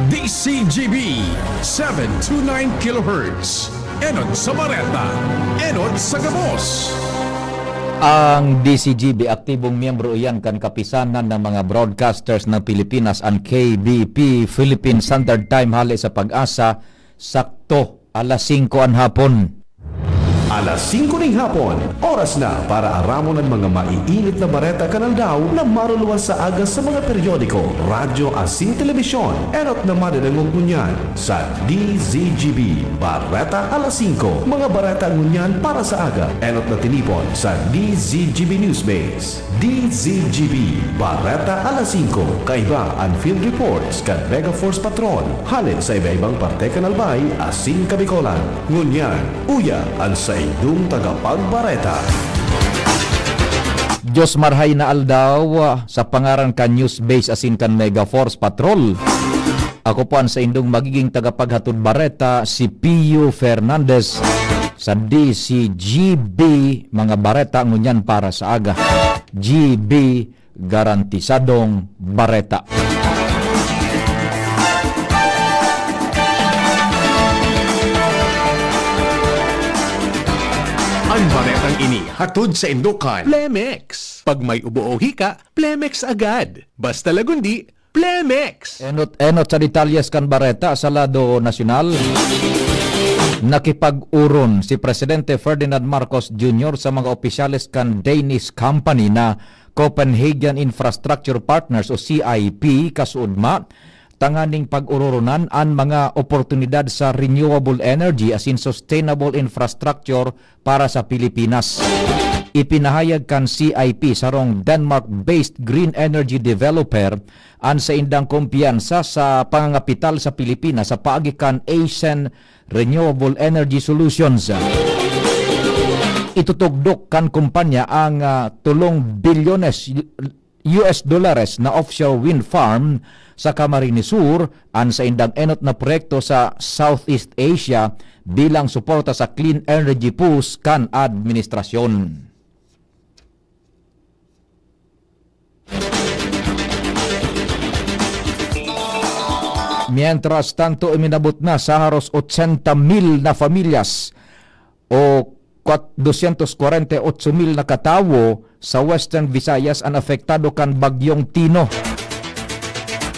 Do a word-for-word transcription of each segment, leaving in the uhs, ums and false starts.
D C G B, seven two nine kilohertz. Enot sa bareta, enot sa gabos. Ang D C G B, aktibong miyembro iyan kan Kapisanan ng mga Broadcasters ng Pilipinas, an K B P, Philippine Standard Time, hale sa Pag-asa, sakto alas singko an hapon. Alas singko ning hapon, oras na para aramon an mga maiinit na bareta kan aldaw na maruluwas sa aga sa mga periodiko, radyo asin telebisyon. Enot na madadangog ngunyan sa D Z G B Bareta Alas Singko. Mga bareta ngunyan para sa aga, enot na tinipon sa D Z G B Newsbase. D Z G B, Bareta Alas Singko, kaiba an field reports kan Mega Force Patrol, hale sa iba-ibang parte kan Albay asin Kabicolan. Ngunyan, uya an saindong tagapagbareta. Diyos marhay na aldaw, sa pangaran kan Newsbase asin kan Mega Force Patrol. Ako po an saindong magiging tagapaghatod bareta, si Pio Fernandez, sa D Z G B, mga bareta ngunyan para sa aga. G B, garantisadong bareta. An baretang ini hatod saindo kan Plemex. Pag may ubo o hika, Plemex agad. Basta lagundi, Plemex! Enot-enot sa detalyes kan bareta sa lado nasyonal. Nakipag-oron si Presidente Ferdinand Marcos Junior sa mga opisyales kan Danish company na Copenhagen Infrastructure Partners o C I P, kasuodma, tanganing pag-ororonan an mga oportunidad sa renewable energy asin sustainable infrastructure para sa Pilipinas. Ipinahayag kan C I P, sarong Denmark-based green energy developer, an saindang kumpiyansa sa pangangapital sa Pilipinas sa paagi kan Asian Renewable Energy Solutions. Itutugdok kan kumpanya ang, ah, tolong bilyones U S dolares na offshore wind farm sa Camarines Sur, an saindang enot na proyekto sa Southeast Asia, bilang suporta sa clean energy push kan administrasyon. Mientras tanto, iminabot na sa haros ochenta mil na familias o kwat-, dosyentos kwarenta y otso mil na katawo sa Western Visayas an apektado kan Bagyong Tino.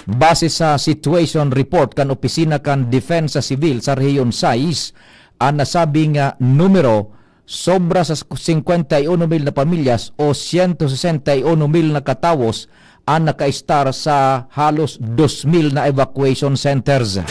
Base sa situation report kan Opisina kan Depensa Sibil sa Rehiyon sais, an nasabing, ah, numero sobra sa singkwenta y uno mil na pamilyas o siyento sesenta y uno mil na katawos an nakaistar sa halos dos mil na evacuation centers.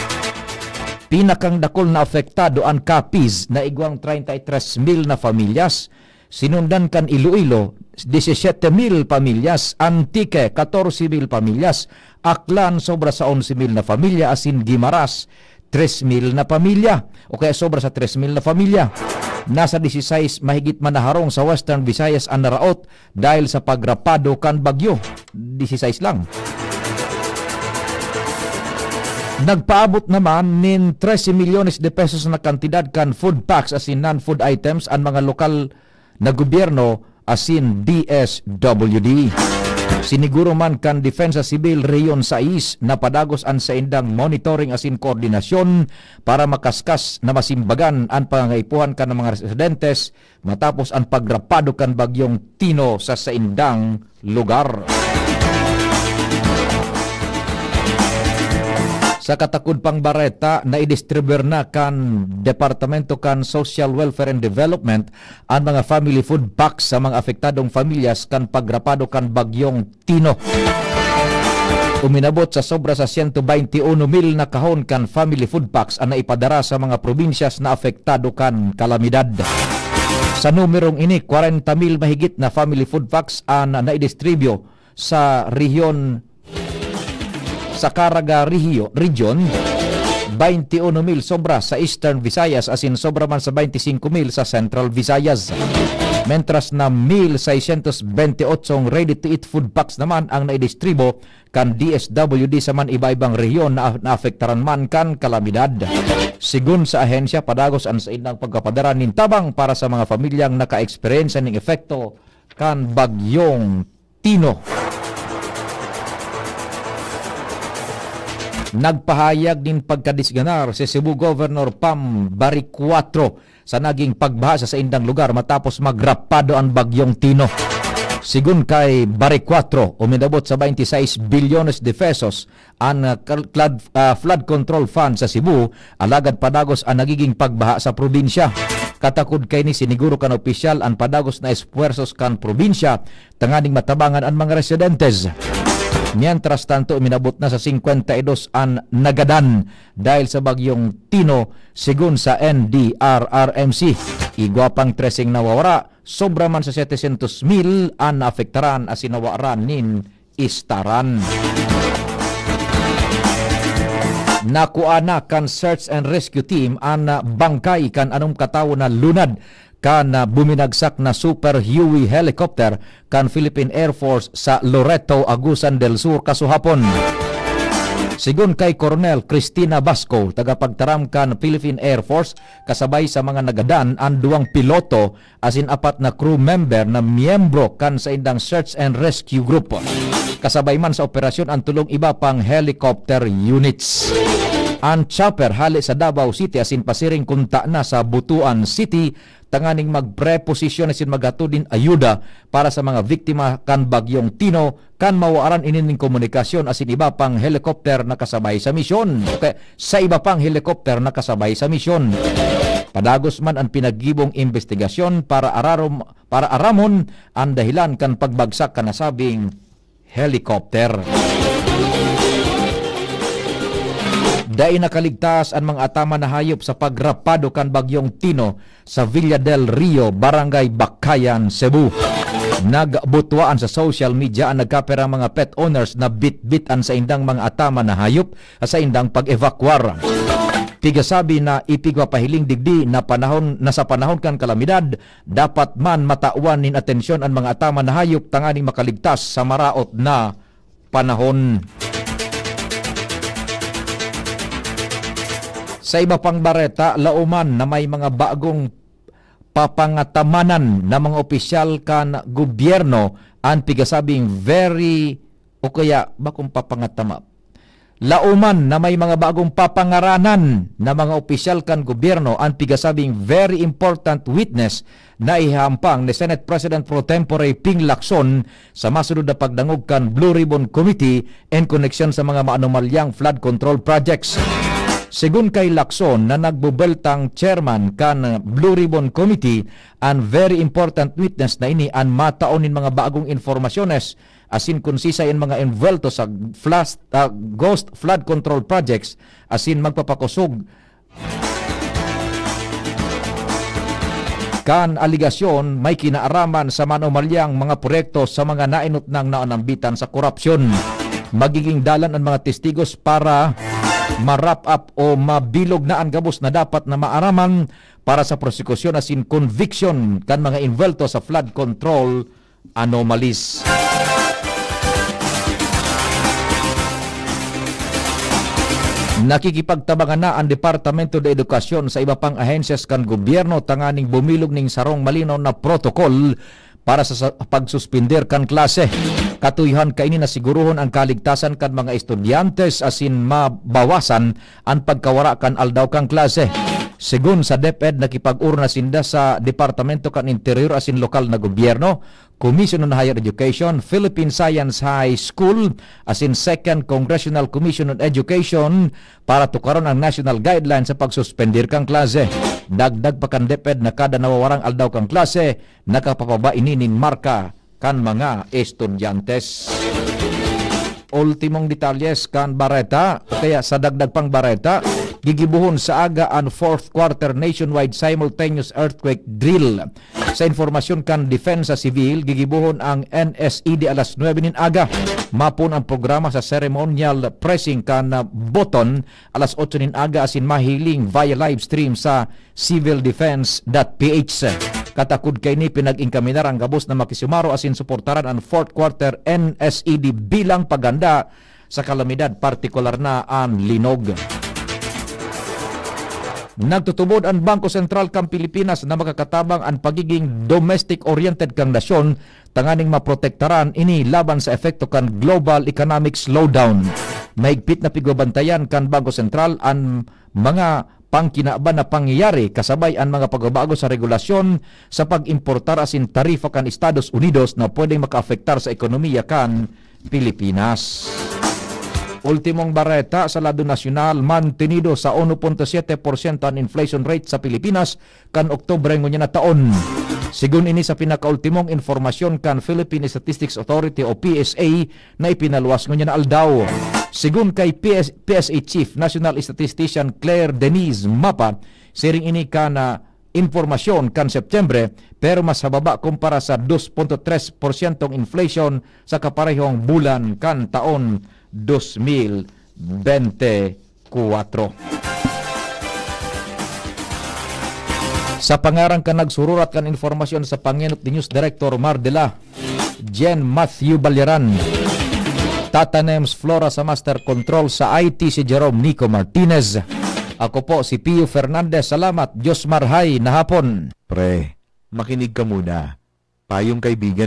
Pinakang dakul na apektado an Capiz na igwang treinta y tres mil na pamilyas, sinundan kan Iloilo, diecisiete mil pamilyas, Antique, catorce mil pamilyas, Aklan, sobra sa onse mil na pamilya, asin Guimaras, tres mil na pamilya, o kaya sobra sa tres mil na pamilya. Nasa dieciséis mahigit man na harong sa Western Visayas an naraot dahil sa pagrapado kan bagyo. Dieciséis lang. Nagpaabot naman nin trese milyones de pesos na kantidad kan food packs asin non-food items an mga lokal na gobyerno asin D S W D. Siniguro man kan Depensa Sibil Rehiyon sais na padagos an saindang monitoring asin koordinasyon para makaskas na masimbagan an pangangaipuhan kan mga residentes matapos an pagrapado kan Bagyong Tino sa saindang lugar. Sa katakod pang bareta, naidistribuyar na kan Departamento kan Social Welfare and Development an mga family food packs sa mga apektadong pamilyas kan pagrapado kan Bagyong Tino. Uminabot sa sobra sa siyento baynte uno mil na kahon kan family food packs an naipadara sa mga probinsyas na apektado kan kalamidad. Sa numerong ini, kwarenta mil mahigit na family food packs an naidistribyo sa rehiyon, sa Caraga Regio-, Region, baynte uno mil sobra sa Eastern Visayas asin sobra man sa baynte singko mil sa Central Visayas. Mentras na mil seiscientos baynte otsong ready-to-eat food packs naman ang naidistribo kan D S W D sa man iba-ibang rehiyon na naapektaran man kan kalamidad. Sigon sa ahensya, padagos an saindang pagpapadara nin tabang para sa mga pamilyang naka-eksperyensya nin epekto kan Bagyong Tino. Nagpahayag nin pagkadisganar si Cebu Governor Pam Baricuatro sa naging pagbaha sa saindang lugar matapos magrapado an Bagyong Tino. Sigon kay Baricuatro, uminabot sa twenty-six bilyones de pesos an, ah, kal-, clad-, ah, flood control fund sa Cebu, alagad padagos an nagiging pagbaha sa probinsya. Katakod kaini, siniguro kan opisyal an padagos na espuwersos kan probinsya tanganing matabangan an mga residentes. Mientras tanto, uminabot na sa singkwenta y dos an nagadan dahil sa Bagyong Tino, sigon sa N D R R M C. Igwa pang treseng nawawara, sobra man sa setecientos mil an naapektaran asin nawaran nin istaran. Nakua na kan search and rescue team an, ah, bangkay kan anom katawo na lunad kan, ah, buminagsak na Super Huey helicopter kan Philippine Air Force sa Loreto, Agusan del Sur, kasuhapon. Sigon kay Coronel Cristina Basco, tagapagtaram kan Philippine Air Force, kasabay sa mga nagadan an duwang piloto asin apat na crew member na miyembro kan saindang search and rescue group. Kasabay man sa operasyon an tolong iba pang helicopter units. An chopper hale sa Davao City asin pasiring kunta na sa Butuan City tanganing magpreposisyon asin maghatod nin ayuda para sa mga biktima kan Bagyong Tino, kan mawaran ini nin komunikasyon asin iba pang helikopter na kasabay sa misyon. Okay, sa iba pang helikopter na kasabay sa misyon. Padagos man an pinaggibong imbestigasyon para ararom-, para aramon an dahilan kan pagbagsak kan nasabing helikopter. Dai nakaligtas an mga ataman na hayop sa pagrapado kan Bagyong Tino sa Villa del Rio, Barangay Baccayan, Cebu. Nagbutuaan sa social media an nagkapirang mga pet owners na bitbit an saindang mga ataman na hayop sa saindang pag-evakuar. Pigasabi na ipigpapahiling digdi na panahon, na sa panahon kan kalamidad, dapat man matawan nin atensyon an mga ataman na hayop tanganing makaligtas sa maraot na panahon. Sa iba pang bareta, laoman na may mga bagong papangatamanan na mga opisyal kan gobyerno an pigasabing very, o kaya bakong papangatama. Laoman na may mga bagong papangaranan na mga opisyal kan gobyerno an pigasabing very important witness na ihahampang ni Senate President Pro Tempore Ping Lacson sa masunod na pagdangog kan Blue Ribbon Committee in koneksyon sa mga maanomalyang flood control projects. Sigon kay Lacson na nagbubeltang chairman kan Blue Ribbon Committee, an very important witness na ini an matao nin mga bagong informasyones asin kun sisay an mga envuelto sa flas-, ah, ghost flood control projects asin magpapakosog kan aligasyon may kinaaraman sa manumalyang mga proyekto sa mga nainot nang naanambitan sa korupsyon. Magiging dalan an mga testigos para ma-wrap up o mabilog na an gabos na dapat na maaraman para sa prosekusyon asin conviction kan mga envuelto sa flood control anomalies. Nakikipagtabangan na an Departamento de Edukasyon sa iba pang ahensyas kan gobyerno tanganing bumilog ning sarong malinaw na protokol para sa, sa pagsuspender kan klase. Katuyohan kaini na sigurohon an kaligtasan kan mga estudyante asin mabawasan an pagkawara kan aldaw kan klase. Sigon sa DepEd, nakipag-oro na sinda sa Departamento kan Interior asin lokal na gobyerno, Commission on Higher Education, Philippine Science High School, asin Second Congressional Commission on Education para tukaron ang national guidelines sa pagsuspender kan klase. Dagdag pa kan DepEd na kada nawawarang aldaw kan klase, nakapapaba ini nin marka kan mga estudyante. Ultimong detalyes kan bareta, kaya sa dagdag pang bareta, gigibohon sa aga an fourth quarter nationwide simultaneous earthquake drill. Sa impormasyon kan Depensa Civil, gigibohon ang N S E D alas nuebe nin aga. Mapon ang programa sa ceremonial pressing kan button alas otso nin aga asin mahiling via live stream sa civil defense dot P H. Katakod kaini, pinag-inkaminar ang gabos na makisumaro asin suportaran an fourth quarter N S E D bilang paghanda sa kalamidad, partikular na an linog. Nagtutubod an Bangko Sentral kan Pilipinas na makakatabang an pagiging domestic-oriented kan nasyon tanganing maprotektaran ini laban sa epekto kan global economic slowdown. Mahigpit na pigbabantayan kan Bangko Sentral an mga pangkinaban na pangyayari, kasabay an mga pagbabago sa regulasyon sa pag-importar asin tarifa kan Estados Unidos na pwedeng makaapektar sa ekonomiya kan Pilipinas. Ultimong bareta sa lado nasyonal, mantenido sa uno punto siyete porsyento an inflation rate sa Pilipinas kan Oktubre ngunyan na taon. Sigun ini sa pinakaultimong impormasyon kan Philippine Statistics Authority o P S A na ipinaluwas ngunyan na aldaw. Sigun kay P S, P S A Chief National Statistician Claire Denise Mapa, siring ini kan impormasyon kan Septembre, pero mas hababa kumpara sa dos punto tres porsyentong inflation sa kaparehong bulan kan taon dos mil bente kuwatro. Sa pangaran kan nagsururat kan impormasyon sa Pangenot ni News Director Mar de la Jen Matthew Balyaran, Tata Nems Flora sa Master Control, sa I T si Jerome Nico Martinez. Ako po si Pio Fernandez. Salamat. Diyos marhay na hapon. Pre, makinig ka muna. Payong kaibigan